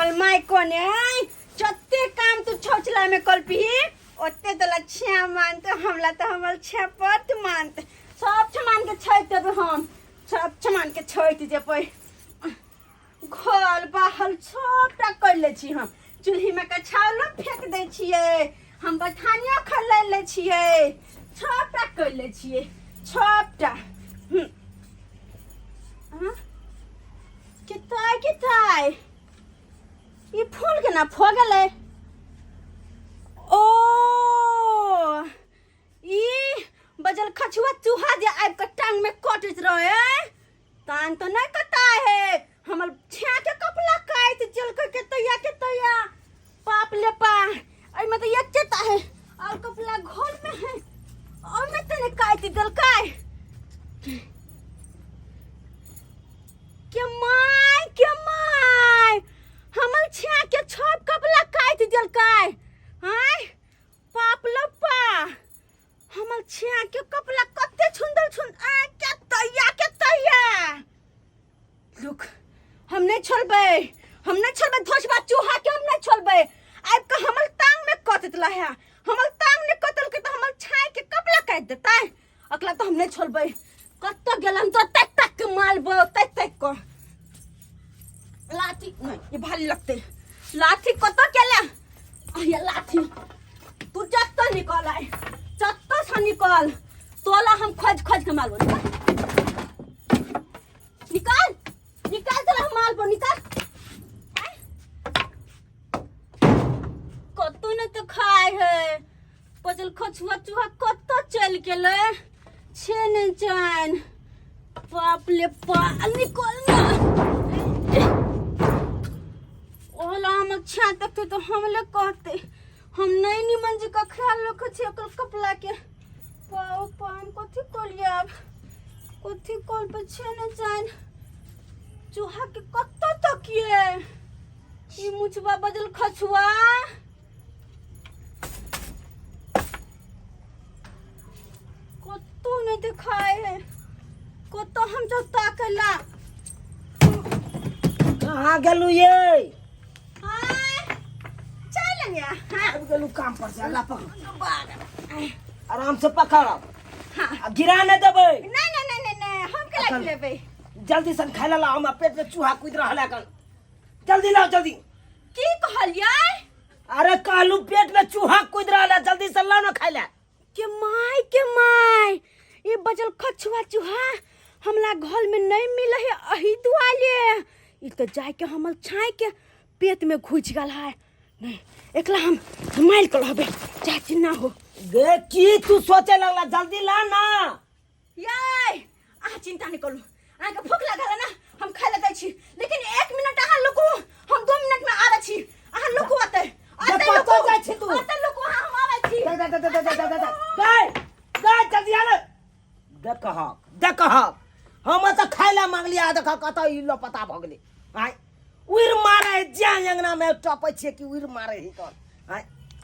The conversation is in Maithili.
हमर माय कोने आय जते काम तू छौचला में कलपी ओते तोला छ्या मानते हमला तो हमर छपत मानते सब छमान के छोड़ देबै हम सब छमान के छोड़ देबै घर बाहर सबटा कर लै छी हम चूल्ही में के छाउलो फेंक दै छियै हम बथानियो खलै लै छियै सबटा कर लै छियै सबटा हम्म। हाँ? केताय केताय ई फूल केना फो गेलै ओ ई बजल खछुआ चूहा जे आबि कऽ टांग में कटैत रहे तान तो नहीं कता है हमर छा के कपड़ा काट जल के तैया के तैया पाप ले पा एमे तो एक चेता है और कपड़ा घर में है और में तने काट देलकै के my के my हमर छा के छप कपड़ा काट देलकै आय पाप लप्पा हमर छिया के कपड़ा कते सुंदर सुंदर आ के तैया के तैया रुक हम नहीं छोड़बै हम नहीं छोड़बै धोसबा चूहा के हम नहीं छोड़बै आबि के हमर टांग में कटत है हमर टांग ने कटल के तो हमर छाय के कपड़ा काटि देतै अकला तो हम नहीं छोड़बै कतऽ गेलन तो तक तक के मारबो तक तक के लाठी नहीं ये भारी लगते लाठी कतऽ गेला ये लाठी तू जत्तो निकल आए जत्तो से निकल तोला हम खोज खोज के मारबो निकल निकल निकल तोला हम मारबो निकल आय। कतौ ने तो खाए है पचल खछुआ चूहा कतौ चल गेलै छे ने जान बाप ले पा निकल ना ओला हम अच्छा तक तो हमले कहते हम नहीं निमन जी का ख्याल रखे छी ओकर कपड़ा के पाओ पाम कथी करिए अब कथी कल पे छे ने जान चूहा के कत्तो तकिए ई मुछबा बदल खछुआ कत्तो नहीं दिखाए है कत्तो हम जो ताकला कहाँ गेलू ये हाय चल लेंगे हाँ आबि गेलू काम पर से अल्लाह पकड़ हाँ आराम से पकड़ आ गिरा नहीं देबै नहीं नहीं नहीं नहीं नहीं हम के लाइक लेबै जल्दी से खाय ला हमरा पेट में चूहा कूद रहल है कन जल्दी लाओ जल्दी की कहलियै अरे कहलू पेट में चूहा कूद रहल है जल्दी से लाओ ना खाय ला के my के my ये बजल खछुआ चूहा हमला घर में नहीं मिले है अही दुआले ई तो जाय के हमर छाय के पेट में घुस गल है नहीं एकला हम माइल के रहबे चाची ना हो गे की तू सोचे लगला जल्दी ला ना याय अहाँ चिंता नहीं करू अहाँके भूख लागल है ना हम खाय लए दै छी लेकिन एक मिनट अहाँ रुकू हम 2 मिनट में आबै छी अहाँ रुकू अतै अतै कतऽ रुकू जाइ छी तू? अतै रुकू अहाँ हम आबै छी दे दे दे दे दे दे दे दे दे दे जल्दी आ ना देखहक देखहक हम तऽ खाय ला मांगलियै आ देखह कतऽ ई लपता भऽ गेलै आँय उड़ि मारे है ज्या अंगना में टपै छियै कि उड़ि मारे ही कन आँय